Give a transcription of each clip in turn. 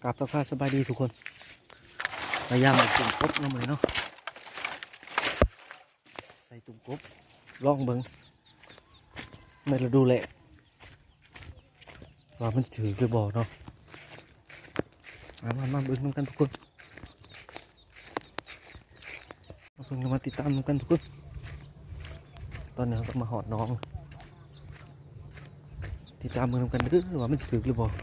ກາບທັກທາຍສະບາຍດີທຸກຄົນ ມາຢາມເບິ່ງຕຸ່ມກົບເນາະ ມື້ນີ້ເນາະ ໃສ່ຕຸ່ມກົບ ລອງເບິ່ງໃນລະດູແລ້ງ ວ່າມັນຊິຖືກຫຼືບໍ່ເນາະ ມາ ມາ ມາເບິ່ງນຳກັນທຸກຄົນ ມາເບິ່ງ ມາຕິດຕາມນຳກັນທຸກຄົນ ຕອນນີ້ເຮົາກໍມາຮອດໜອງ ຕິດຕາມເບິ່ງນຳກັນເດີ ວ່າມັນຊິຖືກຫຼືບໍ່.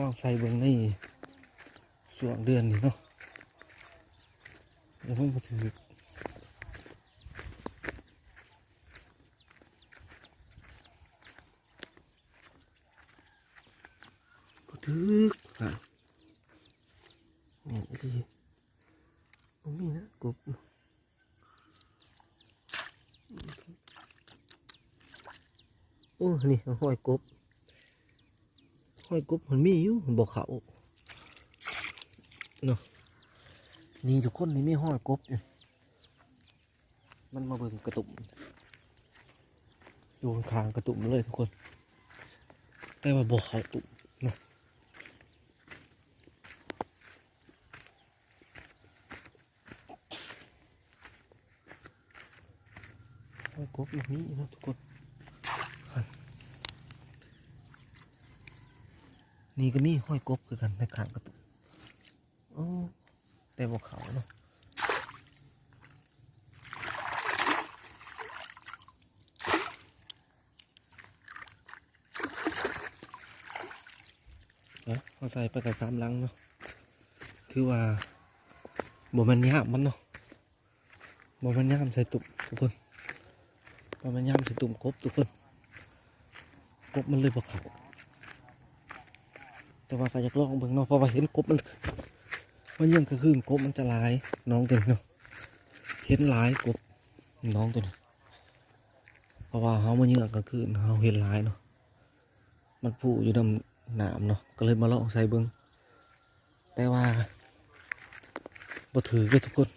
ລອງໃສ່ເບິ່ງໃນຊ່ວງເດືອນນີ້ເນາະ ແລ້ວມັນບໍ່ຖືກ ບໍ່ຖືກ ແມ່ນອີ່ຫຼີ ບໍ່ມີນະ ກົບ ໂອ້ ນີ້ຮອຍກົບ ຮອຍກົບມັນມີຢູ່ ບໍ່ເຂົ້າເນາະ ນີ້ທຸກຄົນ ນີ້ມີຮອຍກົບຢູ່ ມັນມາເບິ່ງກະຕຸ່ມ ຢູ່ຂ້າງໆກະຕຸ່ມເລີຍທຸກຄົນ ແຕ່ວ່າບໍ່ເຂົ້າຕຸ່ມເນາະ. ຮອຍກົບມັນມີເນາະທຸກຄົນ ນີ້ກໍມີຮອຍກົບຄືກັນໃນຂ້າງກະຕຸ່ມ ໂອ້ ແຕ່ບໍ່ເຂົ້າເນາະ. ເນາະ ເຮົາໃສ່ໄປກະສາມຫຼັງເນາະ ຖືວ່າບໍ່ແມ່ນຍາມມັນເນາະ ບໍ່ແມ່ນຍາມໃສ່ຕຸ່ມທຸກຄົນ ບໍ່ແມ່ນຍາມໃສ່ຕຸ່ມກົບທຸກຄົນ ກົບມັນເລີຍບໍ່ເຂົ້າ ແຕ່ວ່າກໍຢາກລອງເບິ່ງເນາະ ເພາະວ່າເຫັນກົບມັນ ມາເຍືອງກາງຄືນ ກົບມັນຈະຫຼາຍ ໜອງຕົວນີ້ເນາະ ເຫັນຫຼາຍກົບ ໜອງຕົວນີ້ ເພາະວ່າເຮົາມາເຍືອງກາງຄືນ ເຮົາເຫັນຫຼາຍເນາະ ມັນຟູຢູ່ນຳນ້ຳເນາະ ກໍເລີຍມາລອງໃສ່ເບິ່ງ ແຕ່ວ່າບໍ່ຖືກເດ້ທຸກຄົນ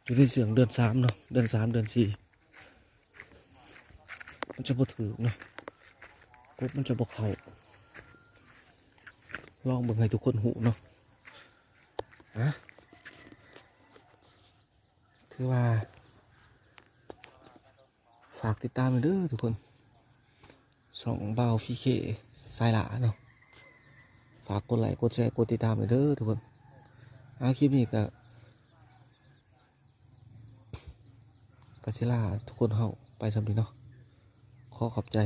ຢູ່ໃນຊ່ວງເດືອນສາມເນາະ ເດືອນສາມ ເດືອນສີ່ ມັນຈະບໍ່ຖືກເນາະ ກົບມັນຈະບໍ່ເຂົ້າ ລອງເບິ່ງໃຫ້ທຸກຄົນຮູ້ເນາະ ອະ ຖືວ່າ ຝາກຕິດຕາມແດ່ເດີທຸກຄົນ ຊ່ອງບ່າວພີເຄ ສາຍຫຼ້າເນາະ ຝາກກົດໄລ້ ກົດແຊ ກົດຕິດຕາມແດ່ເດີທຸກຄົນ ເອົາ ຄລິບນີ້ກໍ ກໍຊິລາທຸກຄົນເຮົາໄປສ່ຳນີ້ເນາະ ຂໍຂອບໃຈ